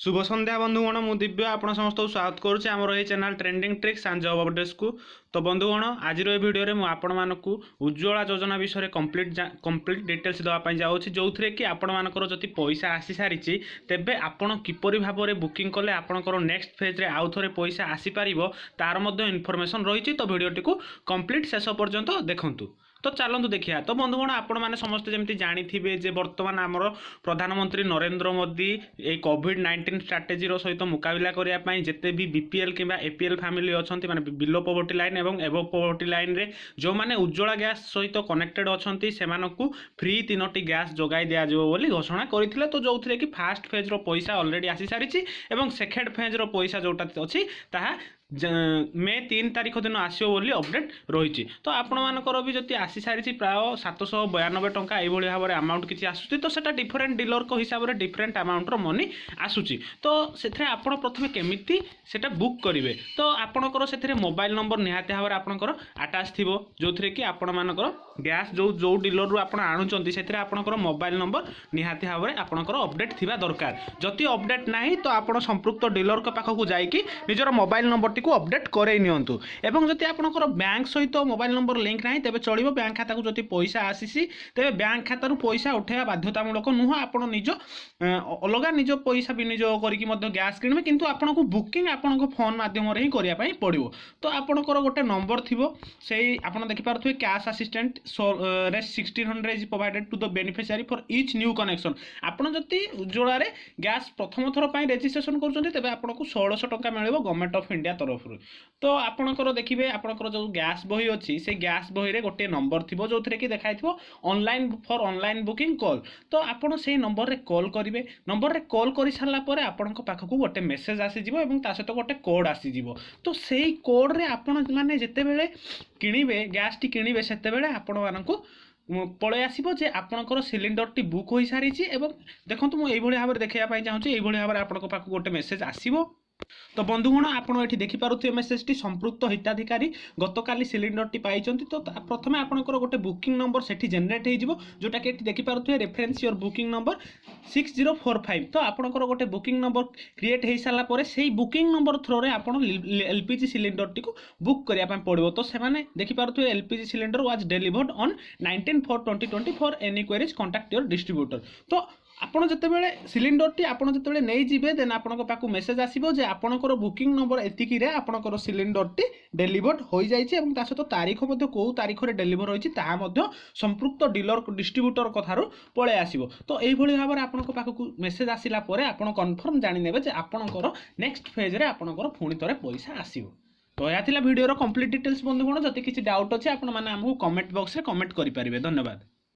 ଶୁଭ ସନ୍ଧ୍ୟା ବନ୍ଧୁଗଣ, ମୁଁ ଦିବ୍ୟ ଆପଣ ସମସ୍ତଙ୍କୁ ସ୍ୱାଗତ କରୁଛି ଆମର ଏହି channel trending tricks and job ଅପଡେଟ୍ସକୁ। ତ ବନ୍ଧୁଗଣ, ଆଜିର ଏହି ଭିଡ଼ିଓରେ ମୁଁ ଆପଣମାନଙ୍କୁ ଉଜ୍ଜ୍ୱଳା ଯୋଜନା ବିଷୟରେ କମ୍ପ୍ଲିଟ୍ ଡିଟେଲ୍ସ ଦେବା ପାଇଁ ଯାଉଛି, ଯେଉଁଥିରେ କି ଆପଣମାନଙ୍କର ଯଦି ପଇସା ଆସିସାରିଛି, ତେବେ ଆପଣ କିପରି ଭାବରେ ବୁକିଂ କଲେ ଆପଣଙ୍କର ନେକ୍ସଟ ଫେଜ୍ରେ ଆଉ ଥରେ ପଇସା ଆସିପାରିବ, ତାର ମଧ୍ୟ ଇନଫର୍ମେସନ୍ ରହିଛି। ତ ଭିଡ଼ିଓଟିକୁ କମ୍ପ୍ଲିଟ୍ ଶେଷ ପର୍ଯ୍ୟନ୍ତ ଦେଖନ୍ତୁ। ତ ଚାଲନ୍ତୁ ଦେଖିବା। ତ ବନ୍ଧୁଗଣ, ଆପଣମାନେ ସମସ୍ତେ ଯେମିତି ଜାଣିଥିବେ ଯେ ବର୍ତ୍ତମାନ ଆମର ପ୍ରଧାନମନ୍ତ୍ରୀ ନରେନ୍ଦ୍ର ମୋଦି ଏଇ କୋଭିଡ଼-19 ଷ୍ଟ୍ରାଟେଜିର ସହିତ ମୁକାବିଲା କରିବା ପାଇଁ ଯେତେ ବି ବିପିଏଲ୍ କିମ୍ବା ଏପିଏଲ୍ ଫ୍ୟାମିଲି ଅଛନ୍ତି, ମାନେ ବିଲୋ ପଭର୍ଟି ଲାଇନ୍ ଏବଂ ଏବୋଭ୍ ପଭର୍ଟି ଲାଇନ୍ରେ ଯେଉଁମାନେ ଉଜ୍ଜ୍ୱଳା ଗ୍ୟାସ୍ ସହିତ କନେକ୍ଟେଡ଼ ଅଛନ୍ତି, ସେମାନଙ୍କୁ ଫ୍ରି ତିନୋଟି ଗ୍ୟାସ୍ ଯୋଗାଇ ଦିଆଯିବ ବୋଲି ଘୋଷଣା କରିଥିଲେ। ତ ଯେଉଁଥିରେ କି ଫାଷ୍ଟ ଫେଜ୍ର ପଇସା ଅଲରେଡ଼ି ଆସିସାରିଛି ଏବଂ ସେକେଣ୍ଡ ଫେଜ୍ର ପଇସା ଯେଉଁଟା ଅଛି, ତାହା ମେ 3 ତାରିଖ ଦିନ ଆସିବ ବୋଲି ଅପଡେଟ୍ ରହିଛି। ତ ଆପଣମାନଙ୍କର ବି ଯଦି ଆସିସାରିଛି, ପ୍ରାୟ 792 ଟଙ୍କା ଏଇଭଳି ଭାବରେ ଆମାଉଣ୍ଟ କିଛି ଆସୁଛି। ତ ସେଟା ଡିଫରେଣ୍ଟ ଡିଲରଙ୍କ ହିସାବରେ ଡିଫରେଣ୍ଟ ଆମାଉଣ୍ଟର ମନି ଆସୁଛି। ତ ସେଥିରେ ଆପଣ ପ୍ରଥମେ କେମିତି ସେଟା ବୁକ୍ କରିବେ? ତ ଆପଣଙ୍କର ସେଥିରେ ମୋବାଇଲ ନମ୍ବର ନିହାତି ଭାବରେ ଆପଣଙ୍କର ଆଟାଚ୍ ଥିବ, ଯେଉଁଥିରେ କି ଆପଣମାନଙ୍କର ଗ୍ୟାସ୍ ଯେଉଁ ଯେଉଁ ଡିଲରରୁ ଆପଣ ଆଣୁଛନ୍ତି, ସେଥିରେ ଆପଣଙ୍କର ମୋବାଇଲ ନମ୍ବର ନିହାତି ଭାବରେ ଆପଣଙ୍କର ଅପଡେଟ୍ ଥିବା ଦରକାର। ଯଦି ଅପଡେଟ୍ ନାହିଁ, ତ ଆପଣ ସମ୍ପୃକ୍ତ ଡିଲରଙ୍କ ପାଖକୁ ଯାଇକି ନିଜର ମୋବାଇଲ ନମ୍ବରଟିକୁ ଅପଡେଟ୍ କରେଇ ନିଅନ୍ତୁ। ଏବଂ ଯଦି ଆପଣଙ୍କର ବ୍ୟାଙ୍କ ସହିତ ମୋବାଇଲ ନମ୍ବର ଲିଙ୍କ ନାହିଁ, ତେବେ ଚଳିବ। ବ୍ୟାଙ୍କ ଖାତାକୁ ଯଦି ପଇସା ଆସିଛି, ତେବେ ବ୍ୟାଙ୍କ ଖାତାରୁ ପଇସା ଉଠାଇବା ବାଧ୍ୟତାମୂଳକ ନୁହଁ। ଆପଣ ନିଜ ଅଲଗା ନିଜ ପଇସା ବିନିଯୋଗ କରିକି ମଧ୍ୟ ଗ୍ୟାସ୍ କିଣିବେ, କିନ୍ତୁ ଆପଣଙ୍କୁ ବୁକିଂ ଆପଣଙ୍କ ଫୋନ୍ ମାଧ୍ୟମରେ ହିଁ କରିବା ପାଇଁ ପଡ଼ିବ। ତ ଆପଣଙ୍କର ଗୋଟେ ନମ୍ବର ଥିବ, ସେଇ ଆପଣ ଦେଖିପାରୁଥିବେ, cash assistance Rs 1600 is provided to the beneficiary for each new connection. ଆପଣ ଯଦି ଉଜ୍ଜ୍ୱଳାରେ ଗ୍ୟାସ୍ ପ୍ରଥମ ଥର ପାଇଁ ରେଜିଷ୍ଟ୍ରେସନ କରୁଛନ୍ତି, ତେବେ ଆପଣଙ୍କୁ 1600 ଟଙ୍କା ମିଳିବ ଗଭର୍ଣ୍ଣମେଣ୍ଟ ଅଫ୍ ଇଣ୍ଡିଆ ତରଫରୁ। ତ ଆପଣଙ୍କର ଦେଖିବେ, ଆପଣଙ୍କର ଯେଉଁ ଗ୍ୟାସ୍ ବହି ଅଛି, ସେଇ ଗ୍ୟାସ୍ ବହିରେ ଗୋଟିଏ ନମ୍ବର ଥିବ, ଯେଉଁଥିରେ କି ଦେଖାଇଥିବ "online for online booking call"। ତ ଆପଣ ସେଇ ନମ୍ବରରେ କଲ୍ କରିବେ। ନମ୍ବରରେ କଲ୍ କରିସାରିଲା ପରେ ଆପଣଙ୍କ ପାଖକୁ ଗୋଟେ ମେସେଜ୍ ଆସିଯିବ ଏବଂ ତା ସହିତ ଗୋଟେ କୋଡ଼୍ ଆସିଯିବ। ତ ସେଇ କୋଡ଼୍ରେ ଆପଣ ମାନେ ଯେତେବେଳେ କିଣିବେ, ଗ୍ୟାସ୍ଟି କିଣିବେ, ସେତେବେଳେ ଆପଣମାନଙ୍କୁ ପଳେଇ ଆସିବ ଯେ ଆପଣଙ୍କର ସିଲିଣ୍ଡରଟି ବୁକ୍ ହୋଇସାରିଛି। ଏବଂ ଦେଖନ୍ତୁ, ମୁଁ ଏଇଭଳି ଭାବରେ ଦେଖାଇବା ପାଇଁ ଚାହୁଁଛି। ଏଇଭଳି ଭାବରେ ଆପଣଙ୍କ ପାଖକୁ ଗୋଟେ ମେସେଜ୍ ଆସିବ। ତ ବନ୍ଧୁଗଣ, ଆପଣ ଏଠି ଦେଖିପାରୁଥିବେ ମେସେଜଟି, ସମ୍ପୃକ୍ତ ହିତାଧିକାରୀ ଗତକାଲି ସିଲିଣ୍ଡରଟି ପାଇଛନ୍ତି। ତ ପ୍ରଥମେ ଆପଣଙ୍କର ଗୋଟେ ବୁକିଂ ନମ୍ବର ସେଠି ଜେନେରେଟ୍ ହେଇଯିବ, ଯେଉଁଟାକି ଏଠି ଦେଖିପାରୁଥିବେ, "Reference your booking number 6045"। ତ ଆପଣଙ୍କର ଗୋଟେ ବୁକିଂ ନମ୍ବର କ୍ରିଏଟ୍ ହେଇସାରିଲା ପରେ ସେଇ ବୁକିଂ ନମ୍ବର ଥ୍ରୋରେ ଆପଣ ଏଲ୍ପିଜି ସିଲିଣ୍ଡରଟିକୁ ବୁକ୍ କରିବା ପାଇଁ ପଡ଼ିବ। ତ ସେମାନେ ଦେଖିପାରୁଥିବେ, "LPG cylinder was delivered on 19/4/2020. For any queries, contact your distributor." ତ ଆପଣ ଯେତେବେଳେ ସିଲିଣ୍ଡରଟି ଆପଣ ଯେତେବେଳେ ନେଇଯିବେ, ଦେନ୍ ଆପଣଙ୍କ ପାଖକୁ ମେସେଜ୍ ଆସିବ ଯେ ଆପଣଙ୍କର ବୁକିଂ ନମ୍ବର ଏତିକିରେ ଆପଣଙ୍କର ସିଲିଣ୍ଡରଟି ଡେଲିଭର୍ଡ ହୋଇଯାଇଛି ଏବଂ ତା ସହିତ ତାରିଖ ମଧ୍ୟ, କେଉଁ ତାରିଖରେ ଡେଲିଭର ହୋଇଛି, ତାହା ମଧ୍ୟ ସମ୍ପୃକ୍ତ ଡିଲର ଡିଷ୍ଟ୍ରିବ୍ୟୁଟର କଥାରୁ ପଳେଇ ଆସିବ। ତ ଏଇଭଳି ଭାବରେ ଆପଣଙ୍କ ପାଖକୁ ମେସେଜ୍ ଆସିଲା ପରେ ଆପଣ କନଫର୍ମ ଜାଣିନେବେ ଯେ ଆପଣଙ୍କର ନେକ୍ସଟ ଫେଜ୍ରେ ଆପଣଙ୍କର ପୁଣି ଥରେ ପଇସା ଆସିବ। ତ ଏହା ଥିଲା ଭିଡ଼ିଓର କମ୍ପ୍ଲିଟ୍ ଡିଟେଲ୍ସ। ବନ୍ଧୁଗଣ, ଯଦି କିଛି ଡାଉଟ୍ ଅଛି, ଆପଣମାନେ ଆମକୁ କମେଣ୍ଟ ବକ୍ସରେ କମେଣ୍ଟ କରିପାରିବେ। ଧନ୍ୟବାଦ।